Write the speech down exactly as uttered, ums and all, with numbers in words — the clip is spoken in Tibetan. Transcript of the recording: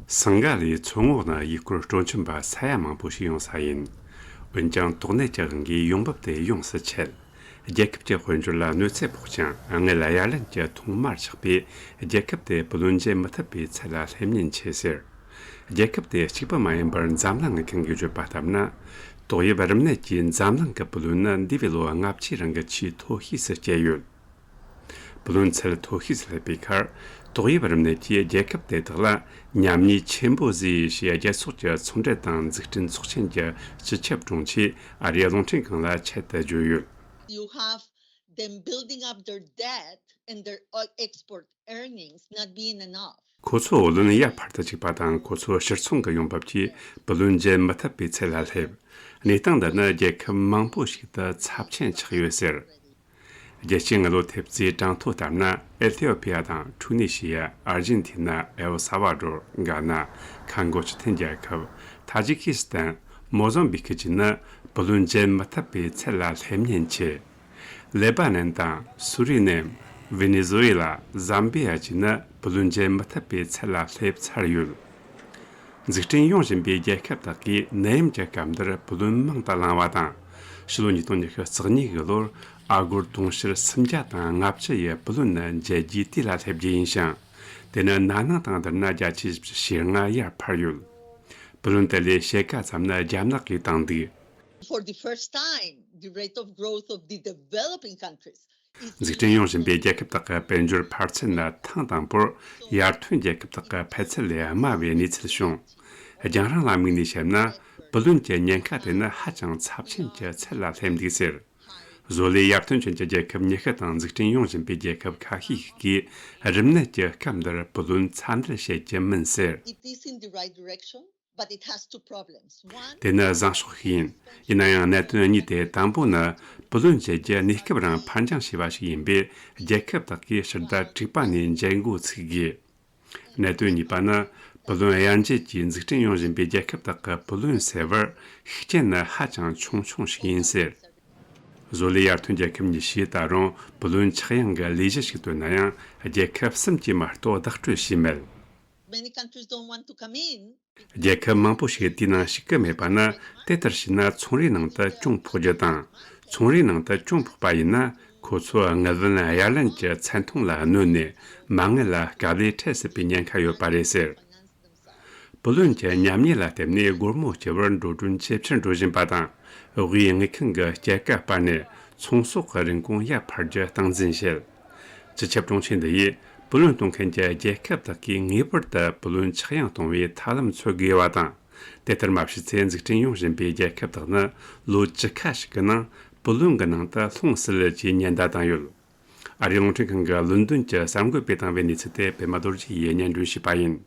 སིངྒ་ལའི་མཚོ་ངོགས་ནང་ཡུལ་སྐོར་སྤྲོ་འཆམ་པ་ས་ཡ་མང་པོ་ཞིག་ཡོང་ས་ཡིན། འོན་ཀྱང་དོགས་གནད་ཀྱི་དབང་གིས་ཡོང་འབབ་དེ་ཡོངས་སུ་ཆད། རྒྱལ་ཁབ་ཀྱི་དཔལ་འབྱོར་ལ་གནོད་འཚེ་ཕོག་ཅིང་དངུལ་ལ་ཡ་ལན་གྱི་ཐོག་མར་ཆག་པས། རྒྱལ་ཁབ་དེ་བུ་ལོན་འཇལ་མི་ཐུབ་པའི་ཚད་ལ་སླེབས་ཉེན་ཆེ་ཟེར། རྒྱལ་ཁབ་དེ་གཅིག་པུ་མ་ཡིན་པར་འཛམ་གླིང་མཁན་གྱིས་བརྗོད་པ་ལྟར་ན། ཏོག་དབྱིབས་རིམས་ནད་ཀྱིས་འཛམ་གླིང་གི་བུ་ལོན་ནི་འདས་པའི་ལོ་ལྔ་བཅུའི་རིང་གི་ཆེས་མཐོ་ཤོས་སུ་བསྐྱལ་ཡོད། བུ་ལོན་ཚད་མཐོ་ཤོས་སུ་སླེབས་པའི་ཁར། ཏོག་དབྱིབས་རིམས་ནད་ཀྱིས་རྒྱལ་ཁབ་དེ་དག་ལ་ཉམས་ཉེས་ཆེན་པོ་བཟོས་ཞེས་རྒྱལ་ཚོགས་ཀྱི་ཚོང་འབྲེལ་དང་འཛུགས་སྐྲུན་ཚོགས་ཆེན་གྱི་སྤྱི་ཁྱབ་དྲུང་ཆེས་ཨ་རིའི་རླུང་འཕྲིན་ཁང་ལ་ཆེད་དུ་བརྗོད་ཡོད། You have them building up their debt and their, uh, export earnings not being enough. ཁོ་ཚོའི་བུ་ལོན་ཡར་འཕར་དུ་བཅུག་པ་དང་། ཁོ་ཚོའི་ཕྱིར་ཚོང་གི་ཡོང་འབབ་ཀྱིས་བུ་ལོན་འཇལ་མི་ཐུབ་པའི་ཚད་ལ་སླེབས། གནས་སྟངས་འདི་ནི་རྒྱལ་ཁབ་མང་པོ་ཞིག་ཏུ་ཚབས་ཆེན་ཆགས་ཡོད་ཟེར། རྒྱལ་སྤྱིའི་དངུལ་ལོར་ཐེབས་རྩའི་གྲངས་ཐོ་ལྟར་ན། ཨི་ཐི་ཡོ་ཕི་ཡ་དང་། ཁྲུ་ནི་ཤི་ཡ། ཨར་ཇེན་ཐི་ན། ཨེལ་སཱ་ཝ་ཌོར། གྷ་ན། ཁ་འགོ་སྤྱི་མཐུན་རྒྱལ་ཁབ། ཐ་ཇི་ཁི་སི་ཐན། མོ་ཟམ་བི་ཁི་བཅས་ནི་བུ་ལོན་འཇལ་མི་ཐུབ་པའི་ཚད་ལ་སླེབས་ཉེན་ཆེ། ལེ་པ་ནན་དང་། སུ་རི་ནེམ། ཝེ་ནེ་ཛུ་ཝེ་ལ། ཛམ་བི་ཡ་བཅས་ནི་བུ་ལོན་འཇལ་མི་ཐུབ་པའི་ཚད་ལ་སླེབས་ཚར་ཡོད། འཛུགས་སྐྲུན་ཡོང་བཞིན་པའི་རྒྱལ་ཁབ་དག་གིས་ནད་ཡམས་ཀྱི་སྐབས་འདིར་བུ་ལོན་མང་དུ་བླངས་པ་དང་། ཕྱི་ལོ་ཉིས་སྟོང་ཉི་ཤུ་རྩ་གཉིས་ཀྱི་ལོར་ཨ་སྒོར་དུང་ཕྱུར་སུམ་བརྒྱ་དང་ལྔ་བཅུ་ཡི་བུ་ལོན་ནི་འཇལ་རྒྱུའི་དུས་ལ་སླེབས་རྒྱུ་ཡིན་ཞིང་། དེ་ནི་ན་ནིང་དང་བསྡུར་ན་བརྒྱ་ཆ་བཞི་བཅུ་ཞེ་ལྔ་ཡར་འཕར་ཡོད། བུ་ལོན་དེ་ལས་ཕྱེད་ཀ་ཙམ་ནི་རྒྱ་ནག་གིས་བཏང་འདུག། For the first time, the rate of growth of the developing countries is འཛུགས་སྐྲུན་ཡོང་བཞིན་པའི་རྒྱལ་ཁབ་དག་གི་དཔལ་འབྱོར་འཕར་ཚད་ནི་ཐེངས་དང་པོར་ཡར་ཐོན་རྒྱལ་ཁབ་དག་གི་འཕར་ཚད་ལས་དམའ་བའི་གནས་ཚུལ་བྱུང་། རྒྱང་རིང་ལ་དམིགས་ནས་བཤད་ན། བུ་ལོན་གྱི་ཉེན་ཁ་དེ་ནི་ཧ་ཅང་ཚབས་ཆེན་གྱི་ཚད་ལ་སླེབས་འདུག་ཟེར། བཟོ་ལས་ཡར་ཐོན་ཅན་གྱི་རྒྱལ་ཁབ་ཉི་ཤུ་དང་འཛུགས་སྐྲུན་ཡོང་བཞིན་པའི་རྒྱལ་ཁབ་ཁ་ཤས་ཤིག་གིས་རིམས་ནད་ཀྱི་སྐབས་འདིར་བུ་ལོན་ཚ་འདར་བྱེད་ཀྱི་མིན་ཟེར། It is in the right direction, but it has two problems. One, དེ་ནི་བཟང་ཕྱོགས་ཤིག་ཡིན། ཡིན་ན་ཡང་གནད་དོན་གཉིས་ཏེ། དང་པོ་ནི་བུ་ལོན་འཇལ་རྒྱུ་གནས་སྐབས་རིང་ཕར་འགྱངས་བྱས་པ་ཞིག་ཡིན་པས། རྒྱལ་ཁབ་དག་གིས་ཕྱི་ཟླ་དྲུག་པ་ནས་འཇལ་འགོ་ཚུགས་དགོས། གནད་དོན་གཉིས་པ་ནི། བུ་ལོན་དབྱེ་འབྱེད་ཀྱིས་འཛུགས་སྐྲུན་ཡོང་བཞིན་པའི་རྒྱལ་ཁབ་དག་གི་བུ་ལོན་སེལ་བར་ཤུགས་རྐྱེན་ནི་ཧ་ཅང་ཆུང་ཆུང་ཞིག་ཡིན་ཟེར། བཟོ་ལས་ཡར་ཐོན་རྒྱལ་ཁབ་ཉི་ཤུས་ད་རུང་བུ་ལོན་ཆག་ཡང་གི་ལས་གཞི་ཞིག་བཏོན་ན་ཡང་། རྒྱལ་ཁབ་གསུམ་གྱིས་མ་གཏོགས་བདག་སྤྲོད་བྱས་མེད། Many countries don't want to come in. རྒྱལ་ཁབ་མང་པོ་ཞིག་དེའི་ནང་ཞུགས་ཀྱི་མེད་པ་ནི། དེ་ལྟར་བྱས་ན་ཚོང་རའི་ནང་དུ་གྱོང་ཕོག་རྒྱུ་དང་། ཚོང་རའི་ནང་དུ་གྱོང་ཕོག་པ་ཡིན་ན། ཁོ་ཚོ་དངུལ་བུན་གཡར་ལེན་གྱི་ཚད་མཐོང་ལ་གནོད་ནས། མ་དངུལ་ལ་དཀའ་ལས་འཕྲད་སྲིད་པའི་ཉེན་ཁ་ཡོད་པ་རེད་ཟེར། བུ་ལོན་གྱི་ཉམས་ཉེས་ལ་བརྟེན་ནས་སྒོར་མོ་སྐྱེ་བར་འགྲོ་གྲོན་ཇེ་ཆེར་འགྲོ་བཞིན་པ་དང་། དབུས་དངུལ་ཁང་གི་སྐྱེད་ཀ་སྤར་ནས་ཚོང་ཟོག་གི་རིན་གོང་ཡར་འཕར་རྒྱུ་སྟངས་འཛིན་བྱེད། སྤྱི་ཁྱབ་དྲུང་ཆེ་འདི་ཡིས་བུ་ལོན་གཏོང་མཁན་གྱི་རྒྱལ་ཁབ་དག་གིས་ངེས་པར་དུ་བུ་ལོན་ཆག་ཡང་གཏོང་བའི་ཐབས་ལམ་འཚོལ་དགོས་པ་དང་། དེ་ལྟར་མ་བྱས་ཚེ་འཛུགས་སྐྲུན་ཡོང་བཞིན་པའི་རྒྱལ་ཁབ་དག་ནི་ལོ་བཅུ་ཁ་ཞིག་གི་ནང་བུ་ལོན་གྱི་ནང་དུ་ལྷུང་སྲིད་ཅེས་ཉེན་བརྡ་བཏང་ཡོད། ཨ་རིའི་རླུང་འཕྲིན་ཁང་གིས་ལོན་ཌོན་གྱི་གསར་འགོད་པས་བཏང་བའི་གནས་ཚུལ་དེ་པད་མ་རྡོ་རྗེ་ཡིས་སྙན་སྒྲོན་ཞུས་པ་ཡིན།